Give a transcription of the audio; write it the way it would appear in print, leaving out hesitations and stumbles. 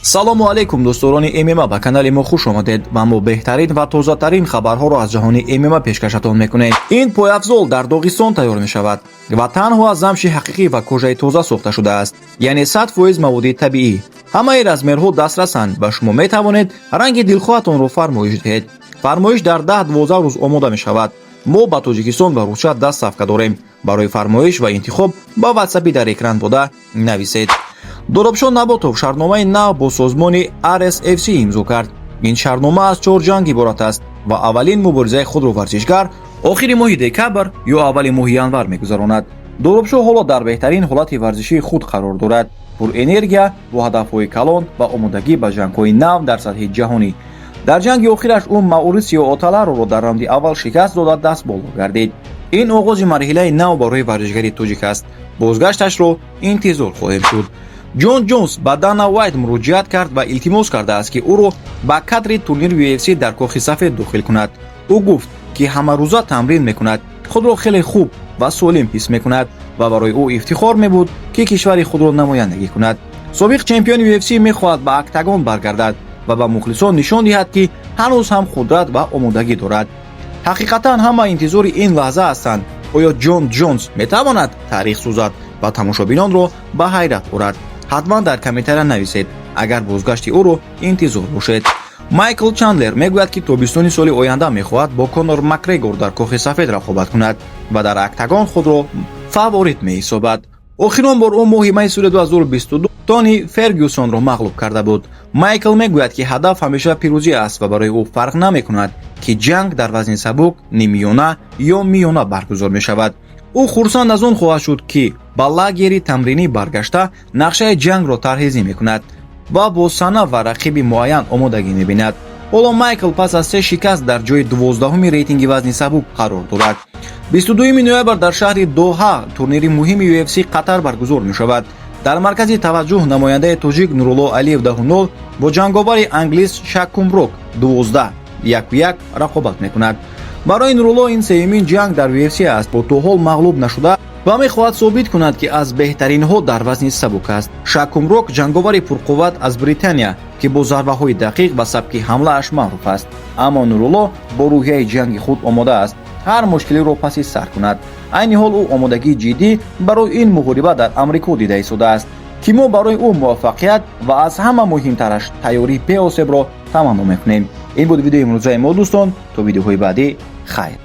Салому алейкум, дӯстдорони ММА, ба канали мо хуш омадед ва мо беҳтарин ва тозатарин хабарҳоро аз ҷаҳони ММА пешкашатон мекунем. Ин пойафзол дар Доғистон тайёр мешавад ва танҳо аз замши ҳақиқӣ ва кожаи тоза сохта шудааст, яъне 100% маводи табиӣ. Ҳамаи размерҳо дастрасанд ва шумо метавонед ранги дилхоҳатонро фармоиш диҳед. Фармоиш дар 10-12 рӯз омода мешавад. Мо ба Тоҷикистон ва Русия доставка дорем. Барои фармоиш ва интихоб ба ватсапи дар экран буда нависед. Доробшо Наботов шартномаи нав бо созмони RSFC имзо кард. Ин шартнома аз чор ҷанг иборат аст ва аввалин муборизаи худро варзишгар охири моҳи декабр ё аввали моҳи январ мегузаронад. Доробшо ҳоло дар беҳтарин ҳолати варзишии худ қарор дорад, пурэнергия, бо ҳадафҳои калон ва омодагӣ ба ҷангҳои нав дар сатҳи ҷаҳонӣ. Дар ҷанги охираш ӯ Маурисио Оталароро дар раунди аввал шикаст дода, даст боло гардид. Ин оғози марҳилаи нав барои варзишгари тоҷик аст. Бозгашташро интизор хоҳем шуд. Ҷон Ҷонс ба Дана Уайт муроҷиат кард ва илтимос кардааст, ки ӯро ба кадри турнири UFC дар Кохи Сафед дохил кунад. Ӯ гуфт, ки ҳамарӯза тамрин мекунад, худро хеле хуб ва солим ҳис мекунад ва барои ӯ ифтихор мебуд, ки кишвари худро намояндагӣ кунад. Собиқ чемпиони UFC мехоҳад ба октагон баргардад ва ба мухлисон нишон диҳад, ки ҳанӯз ҳам қудрат ва омодагӣ дорад. Ҳақиқатан, ҳама интизори ин лаҳза ҳастанд. Оё Ҷон Ҷонс метавонад таърих созад ва тамошобинонро ба ҳайрат орад? Ҳатман дар комментария нависед, агар бозгашти ӯро интизор бошед. Майкл Чандлер мегӯяд, ки тобистони соли оянда мехоҳад бо Конор Макгрегор дар Кохи Сафед рақобат кунад ва дар октагон худро фаворит меҳисобад. Охирон бор ӯ моҳи майи соли 2022 Тони Фергюсонро мағлуб карда буд. Майкл мегӯяд, ки ҳадаф ҳамеша пирӯзӣ аст ва барои ӯ фарқ намекунад, ки ҷанг дар вазни сабук, ниммиёна ё миёна баргузор мешавад. Ӯ хурсанд аз он хоҳад шуд, ки ба лагери тамринӣ баргашта, нақшаи ҷангро тарҳрезӣ мекунад ва бо сана ва рақиби муайян омодагӣ мебинад. Ҳоло Майкл пас аз се шикаст дар ҷои 12-уми рейтинги вазни сабук қарор дорад. 22 ноябр дар шаҳри Доҳа турнири муҳими UFC Қатар баргузор мешавад. Дар маркази таваҷҷӯҳ намояндаи тоҷик Нурулло Алиев 10-0 бо ҷанговари англис Шакумрок 12-1-1 рақобат мекунад. Барои Нурулло ин сеюмин ҷанг дар UFC аст. Бо то ҳол мағлуб нашуда ва мехоҳад собит кунад, ки аз беҳтаринҳо дар вазни сабук аст. Шакумрок ҷанговари пурқувват аз Британия, ки бо зарбаҳои дақиқ ва сабки ҳамлааш маъруф аст, аммо Нурулло бо рӯҳияи ҷанги худ омода аст ҳар мушкилиро паси сар кунад. Айни ҳол ӯ омодагии ҷиддӣ барои ин муҳориба дар Амрико дида истодааст, ки мо барои ӯ муваффақият ва аз ҳама муҳимтараш тайёрии беосебро таманно мекунем. Ин буд видеои имрӯзаи мо, дӯстон. То видеоҳои баъдӣ хайр.